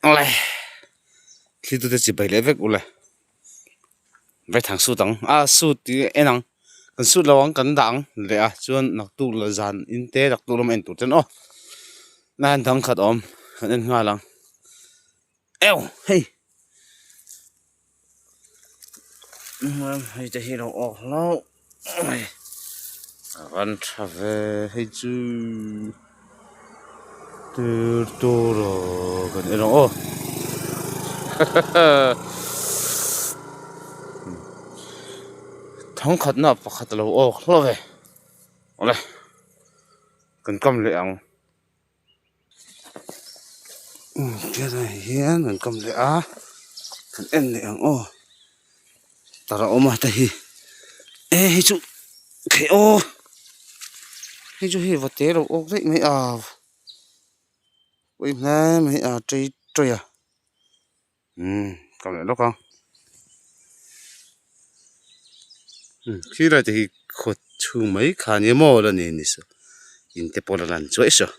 Awle thli tute chi bai leh vek ule vaithang sut ang a sut tih en ang kan sut lo ang kan dah ang leh a chuan naktuk la zan in te naktuk lama en tur ten aw nan dang khat a awm kan en nghal ang eu hei hei te hi lo awk hlauh a van tha ve hei chu tir tur aw kan en ang aw thangkhatna pakhat a lo awk hlauh ve awle kan kam leh ang. Tiangah hian an kawm leh a kan en leh ang aw tara awm a te hi e hei chu theih aw hei chu hei va te lo awk daih mai a pawi hle mai a tei tawih a umm ka leh lawk ang khilai te hi khaw chhung mai kha nia maw la ni ni saw in te pawh la lan chuai saw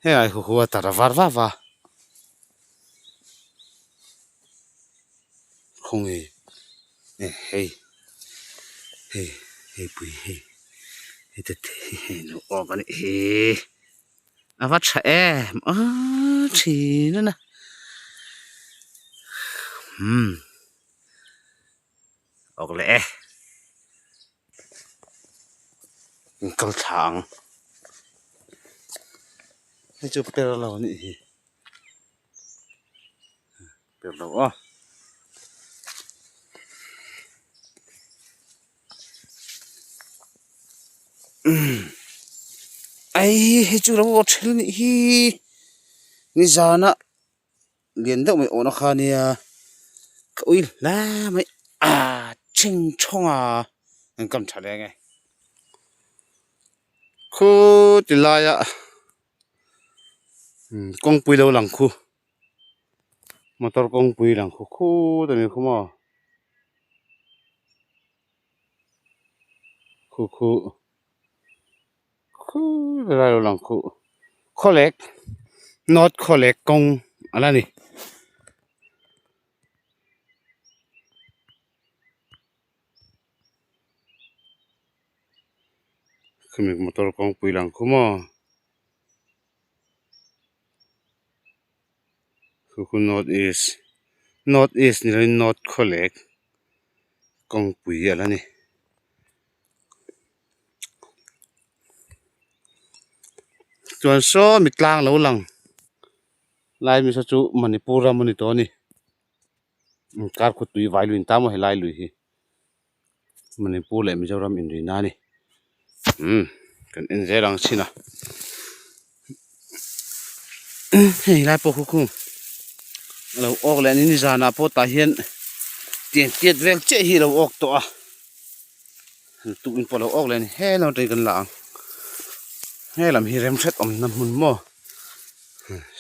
heng hu hu a tar a var va va khawnge eh hei hei hei pui hei hei te hi hei lo awk a nih hi a va tha em aaa thin a na umm awk leh e kal thla ang hei chu per lo a nih hi. Per lo aw ai hei chu lo aw thil anih hi nizana lian deuh mai awhna kha ania ka ui hle mai ah chhing chhawng a an kam tha leng e khu ti laia kawngpui lo lang khu motor kawngpui lang khu khut a ni khu maw khu khu khu ti lai lo lang khu khawlek north khawlek kawng a la ni. Khumi motor kawngpui lang khu maw khu khu north east north east ni lovin north khawlek kawngpui a la ni chuan saw mi tlang lo lang lai mi saw chu manipur ram a ni tawh a ni. Kar khaw tui vai lui an ta maw helai lui hi Manipur leh Mizoram inrina a ni umm kan en zel ang chin a hei lai pawh khu khu a lo awk leh a ni nizanah pawh tah hian tiang tiat vel chiah hi a lo awk tawh a tukin pawh a lo awk leh a ni he lam atangin kan la ang he lam hi rem hret awmna hmun maw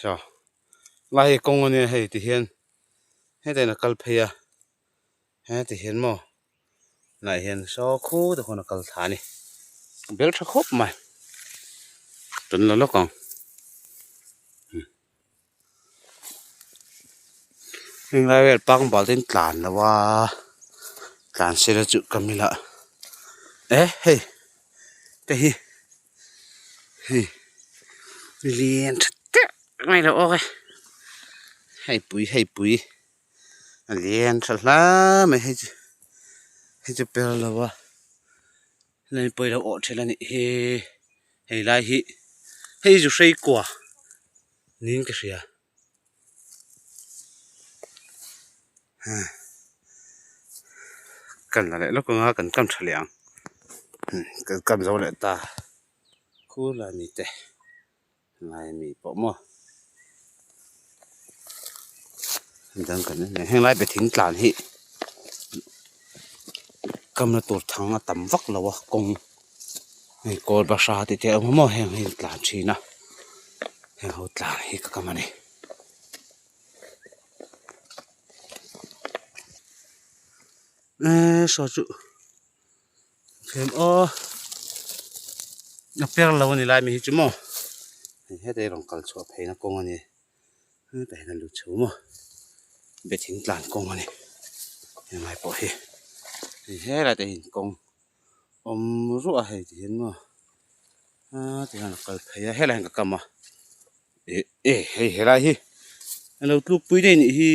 saw. Lai hi kawng ania hei ti hian hetah hian a kal phei a heti hian maw tunah hian saw khu te khuan a kal thla a ni bel tha khawp mai kan la lawk ang heng lai vel park bal te in tlan lo a tlan sela chu ka mila eh hei te hi. Hei lian tha teuh mai lo awk e hei pui hei pui a lian tha hle mai hei chu hei chu per lo a hei pawh ilo awh thin a nih hi hei lai hi hei zu hrei kua niin ka hria. Kan la leh lawk anga kan kam tha leh ang kan kam zo leh ta khur lai mi te lai mi pawh maw dang kan en leh henglai pe thing tlan hi kamna tur thang a tam vak lo a kawng hei kawl bahra tih te a awm a maw heng hi an tlan thin a heng ho tlan hi ka kam a ni. Eee saw chu thlem aw. A per lo a ni lai mi hi chu maw hei heta hi rawn kal chhuah phei na kawng a ni hetah hian a lut chho maw be thing tlan kawng a ni helai pawh hi hei helai te hi kawng awm ruah a hei ti hian maw aa ti hian a kal phei a helai hian ka kam a eh eh hei helai hi a lo tluk pui daih anih hi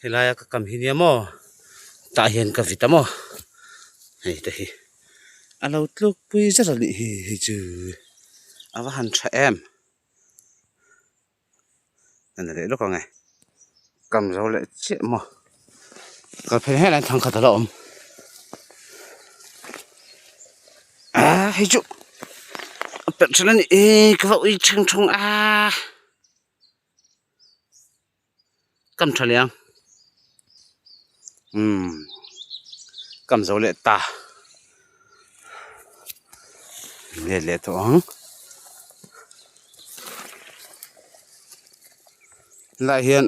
helaia ka kam hi nia maw tah hian ka vit a maw hei te hi a lo tluk pui zet anih hi hei chu a va han tha em a ni leh lawk ang e kam zo leh chiah maw kal phei helai thang khat a la awm ah hei chu a perh thin a ni e ka va ui theng thung a kam tha leh ang umm kam zo leh ta let leh tawh ang helaiah hian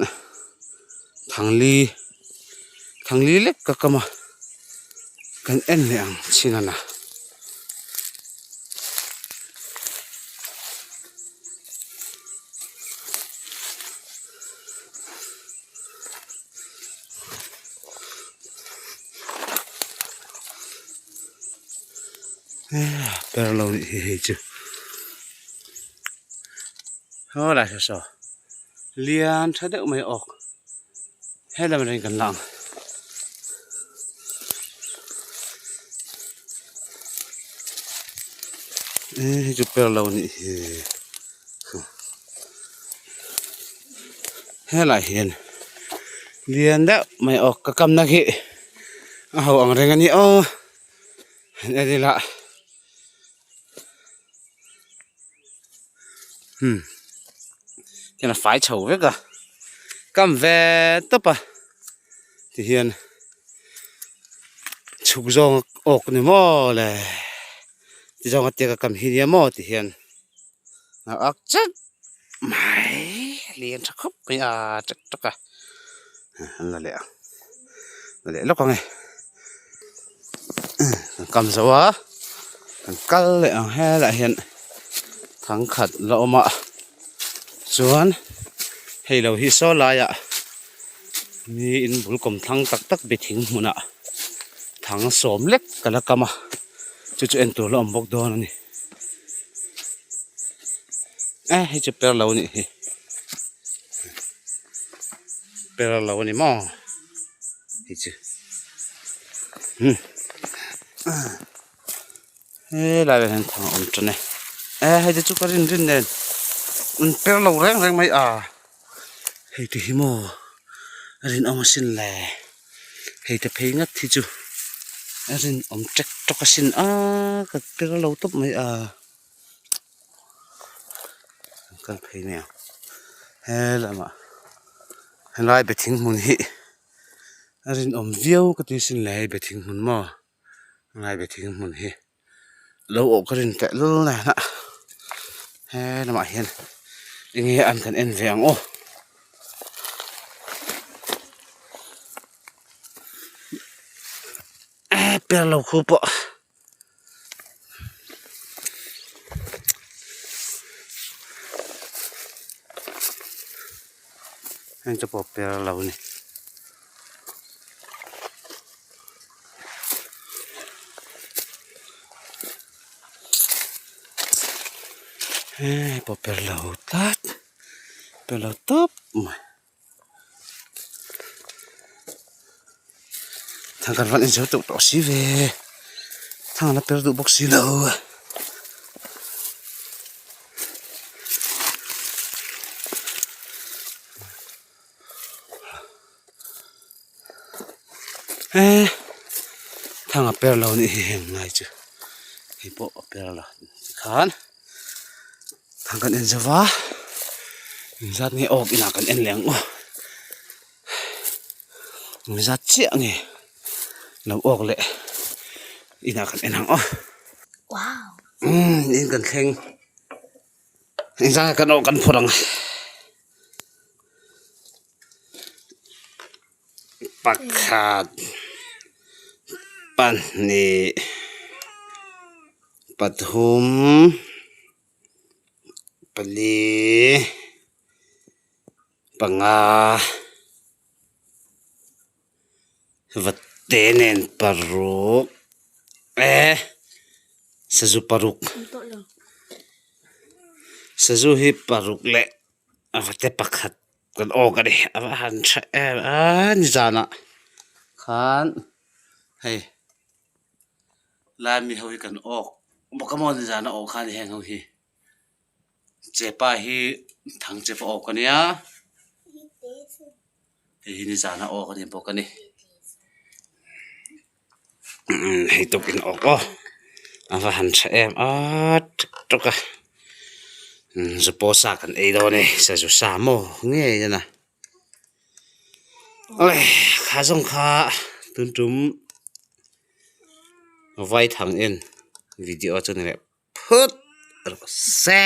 thangli thangli lek ka kam a kan en leh ang chin a na. Per lo nih hi hei chu haw lai saw saw lian tha deuh mai awk helam atangin kan la ang. Hei chu per lo nih hi helaiah hian lian deuh mai awk ka kamna khi a ho ang reng a ni aw han en ila umm hian a fai chho vek a kam ve tawp a tihian chhuk zawng awk ni maw le ti zawng a tia ka kam hi nia maw ti hian a ak chat mai lian tha khawp mai a tek tak a an la leh ang la leh lawk ang e kan kam zo a kan kal leh ang helaiah hian thangkhat la awm a chuan hei lo hi saw laiah mi in bul kawm thlang tak tak be thing hmunah thang sawm lek ka la kam a chu chu en tur la awm bawk dawn a ni e hei chu per lo a nih hi per lo a ni maw hei chu umm helai ah hian thang a awm tan e e hei te chu ka rin rin nen an per lo reng reng mai a hei te hi maw a rinawm asin le hei te phei ngat hi chu a rinawm tek tawk asin a ka per lo tawp mai a an kal phei mai ang he lamah helai be thing hmun hi a rinawm viau ka ti asin le hei be thing hmun maw helai be thing hmun hi lo awh ka rin teh lul nen a he lamah hian eng nge an kan en ve ang aw. Per lo khu pawh. Heng te pawh per lo a ni. Hei pawh per lo tlat per lo tawp mai. Thang kan van inzir teuh tawh si ve thang an la per duh bawk si lo. He thang a per lo a nih hi heng ngai chu hei pawh a per lo tikhan thang kan en zova engzat nge awk inah kan en leh ang aw engzat chiah nge lo awk leh inah kan en ang aw umm in kan thleng engzat nge kan awk kan phawrh ang. Pakhat pahnih. Pathum pali panga va te nen paruk eh sazu paruk sazu hi paruk leh a va te pakhat kan awk a ni a va han tha em a nizanah khan hei. Laimi ho hi kan awk bawk a maw nizan a awh khan heng ho hi chepa hi thang chepa awk a nia hei hi nizan a awk a ni bawk a ni hei tawp in awk aw a va han tha em a ṭek ṭawk a zu pawh sa kan ei dawn e sazu sa maw ngei a na. Awle kha zawng kha tun tum vai thang en video chu ni leh phut rawh se.